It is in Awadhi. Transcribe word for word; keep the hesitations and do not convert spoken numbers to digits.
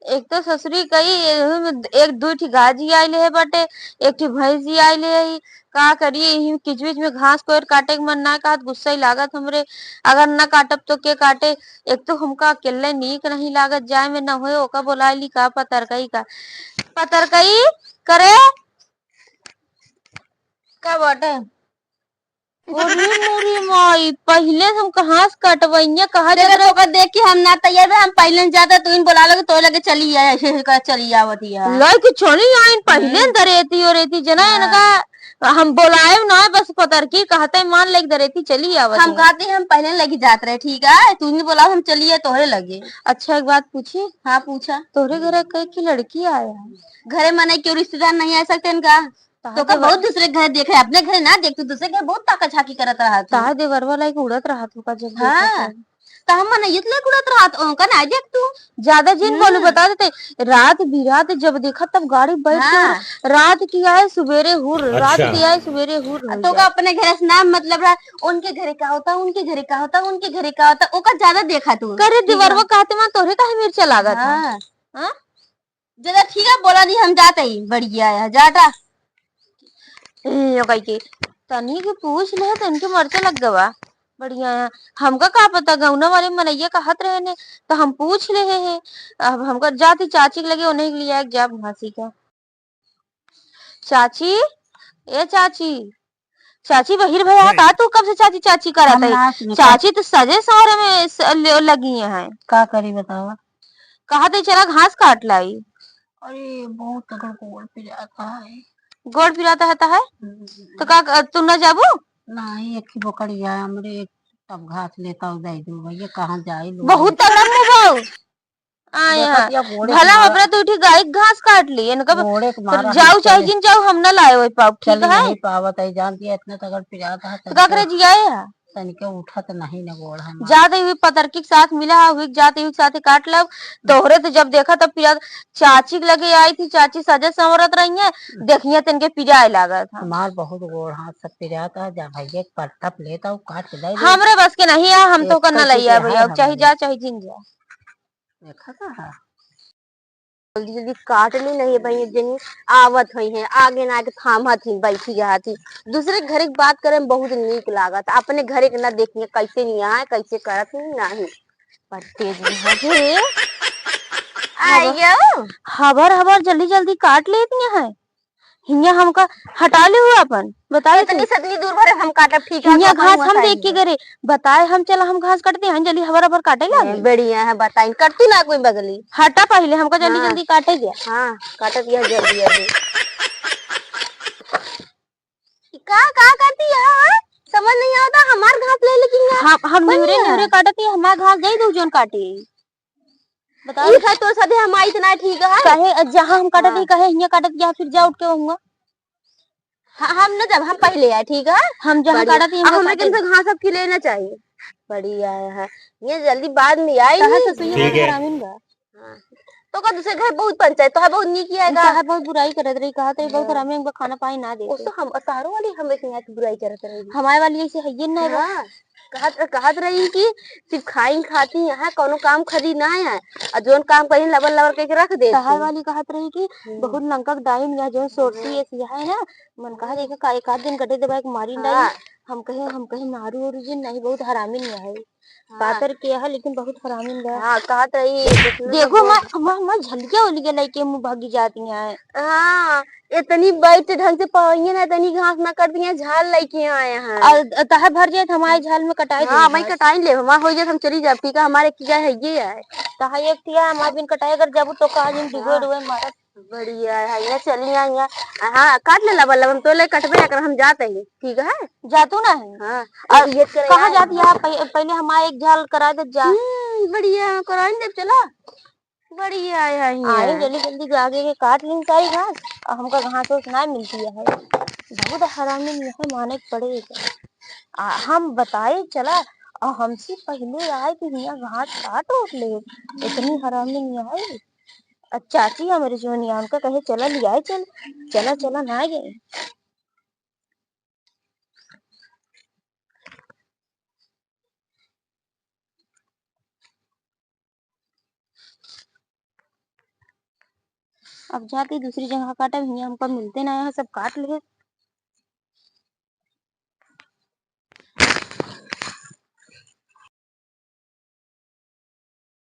एक तो ससुरी कई, एहू में एक दुइ ठी गाय जी आइले है बाटे, एक ठी भैंस जी आइले है। का करी, यही किचविच में घास कोयर काटे के मन ना कहत, गुस्सा ही लागत हमरे। अगर ना काटब तो के काटे? एक तो हमका अकेले नीक नहीं लागत जाए में, न होए ओका बोलाए ली का पतरकई का, पतरकई करे का बाटे। अरे मोरी माई, पहिले से हम कहाँ से कटवइया, कहाँ देखा जात रहे? तोका देख के हम ना तैयार बा, हम पहिले न जाता, तू इन बोला लगे, तोरे लगे चली आए, ऐसे, ऐसे कर चली आवत ही है। लइके चली आइन, पहिले हम्म। दरेती हो रहती, जना हाँ। इनका हम बोलाए ना, बस पतरकी कहते मान लेके दरेती चली आवत हम ही। कहते हम पहिले लगी जात रहे, ठीक है, तू नहीं बोला, हम चली आए तोहरे लगे। अच्छा, एक बात पूछी? हाँ, पूछा। तोहरे घर के की लड़की आया है? घरे मने क्यों रिश्तेदार नहीं आ सकते इनका? ताहा तो का देवर-, बहुत दूसरे घर देखे, अपने घर ना देख, तू दूसरे घर बहुत ताका झाकी करत रहा तू। ताहा देवरवा लाइक उड़त रहा तू का जब देखा हाँ। था। तो हम मने ये लाइक उड़त रहा, तो उनका ना देख तू। ज्यादा जिन हम्म। बोलू, बता देते, रात बिरात जब देखा तब गाड़ी बैठ के हाँ। उड़-, रात की आए सुबेरे हुर, रात अच्छा। की आए सुबेरे हुर हो तो का जाए। अपने घर से नाम मतलब रहा, उनके घरे का होता, उनके घरे का होता, उनके घरे का होता, ओका ज्यादा देखा तू। करे ठीक देवरवा बा। कहते मां तोहरे काहे मिर्चा लागत है? हाँ। हाँ? जरा ठीक है, बोला नहीं, हम जाते ही, बढ़िया है, जाटा। ए, यो कही के, तनी के पूछ ले, तन के मरचा लग गवा। बढ़िया है। हमका का पता, गौना वाले मनैया कहत रहे ने, तो हम पूछ ले हे, हे। अब हमका जाती चाची के लगे, उन्हें के लिए एक जाब घासी का। चाची, ए चाची, चाची बहिर भया नहीं। का तू कब से चाची चाची करत हम है? ना सुने चाची तो सजे सवरे में स-, ले-, लगी हैं। का करी बतावा? कहा तो चला घास काट लाई। अरे बहुत अगर गोड़ पिराता है। गोड़ पिराता है, है? हम्म। तो का क-, तू ना जाबू? नहीं, एक ही बोकड़िया हमरे, तब घास लेता हूँ, दे दू भैया, कहाँ जाए लोग? बहुत तगड़ा मुंह बा। आए देखत हैं। या गोड़े भला के मारा। हमरा तो उठी गाय के घास काट ली, इनका ब-, गोड़े के मारा जाऊ हम चाहे चले। जिन जाऊ, हम ना लाए वही पाउब, ठीक चले है? नहीं पावत है, जानती है, इतना तगड़ पिरात है, तो का करे जियाए है? तनिके उठत नहीं न गोड़ हमार। जाते हुए पतरकी के साथ मिला है, हुई जाते हुए साथे काट लब। तोहरे तो जब देखा तब पिरात, चाची के लगे आई थी, चाची सजे संवरत रही है, हम्म। देखिए तनिके पिराए लागत है। हमार बहुत गोड़ हाथ सब पिरात है, जा भैया के परतप लेता हूँ, काट के दे दे। हमरे बस के नहीं है, हम तो एक कर ना लइया के भैया, है चाहे हमरे। जा, चाहे जिन जा। देखा था? जल्दी जल्दी काट ली, नहीं भाई, एक जनी आवत हुई है, आगे ना आगे थामत ही, बैठी रहत ही। दूसरे के घरे के बात करे में बहुत नीक लागत, अपने घरे के ना देखिए कैसे नहीं आए, कैसे करत नहीं, नहीं। पर तेज में है जी। आइयो। हबर हबर जल्दी जल्दी काट लेती है। हियाँ हमका हटा ले हुआ अपन, बताए इतनी तू। सतनी दूर भरे हम काटब, ठीक है, हियाँ तो अपन घास हम बताइए। देख के करे, बताए हम चला हम घास काटते हैं, जल्दी हबर हबर काटे लागे। बढ़िया है, बताइन, करती ना कोई बगली। हटा पहिले, हमका जल्दी हाँ। जल्दी काटे दिया। हाँ, काटत यह जल्दी अभी। का, का करती है, हाँ? समझ नहीं आवता, हमार घास ले लेकिन यार। हम, हम कोई निहुरे, नहीं है। निहुरे काटत ही, हमार घास दे दो जोन काटे। बताओ। ई खाए तोर साथे हमार इतना ठीक है। काहे, जहाँ हम काटत हाँ। ही, काहे हियाँ काटत, या फिर जा उठ के वहुआ। हाँ, हम न जब हम पहिले आए, ठीक है? हम जहाँ बढ़िया। काटत ही, आ, हम हमरे काटत के ही। घास अब खिले ना चाहिए। बढ़िया है। ये जल्दी बाद में आई। कहाँ से सुई ठीक है। हरामिन बा? हाँ। तो का दूसरे घर बहुत पंचायत, तो है बहुत नीक किया उ है। तो है बहुत बुराई करत रही, कहा तो बहुत हाँ। हरामी हमको खाना पानी ना देते। उसको हम, तारो वाली हम एक यहाँ की बुराई करत रही। हमारे वाली ऐसे है ये ना बा। हाँ। कहत, कहत रही कि सिर्फ खाई खाती यहाँ, कौनो काम खरी ना है। आ जौन काम करी लबर लबर करके रख देती। तहार वाली कहत रही कि हम्म। बहुत लंका के डाइन या जौन सोरती है, यह है ना, मन कहा देखा का एक आध दिन कटे देबा, एक मारी हाँ। डाइन। हम कहे, हम कहे मारू ओरू जिन नहीं, बहुत हरामी नहीं है। हाँ। पातर के है, लेकिन बहुत हरामी नहीं है। हाँ, कहत रही, देखो, देखो, मैं, मैं, मैं झलकिया उलिया लेके मुँह भागी जाती है। हाँ। इतनी बैठ ढंग से पवइया ना, इतनी घास ना कट दिए, झाल लेके आए हैं। और तहे भर जाए तो हमारे झाल में कटाई हाँ, देंगे मैं घास। कटाई ले, हमार हो जाए, हम चली जाब, ठीक है, हमारे एक गाय है, ये है। तहे एक ठिया हमारे बिन कटाई, अगर जाबू तो का दिन डुबे हाँ। डुबे मारत। बढ़िया है, ये चली आई है। हाँ, काट ले लबा, लबा, हम तो ले कटबे ना कर, हम जाते हैं, ठीक है? जा तू ना है? हाँ, और ये करे कहाँ आए जाती हैं। है? पह-, पहले हमारे एक झाल करा दे जा। हम्म, बढ़िया, कराई दे, चला। बढ़िया है, है हियाँ। आई जल्दी जल्दी जाके के काट लीन सारी घास, और हमका घास ओस ना मिलती है। बहुत हरामी नहीं है, माने के पड़ेगा। आ, हम बताए चला, और हमसे पहले आए कि हियाँ घास काट ओट ले, इतनी हरामी नहीं है। और चाची हमारे जोनिया, उनका कहे चला लियाए चल, चला चला ना गए। अब जाते दूसरी जगह काटब, हियाँ हमका मिलते ना है, सब काट ले।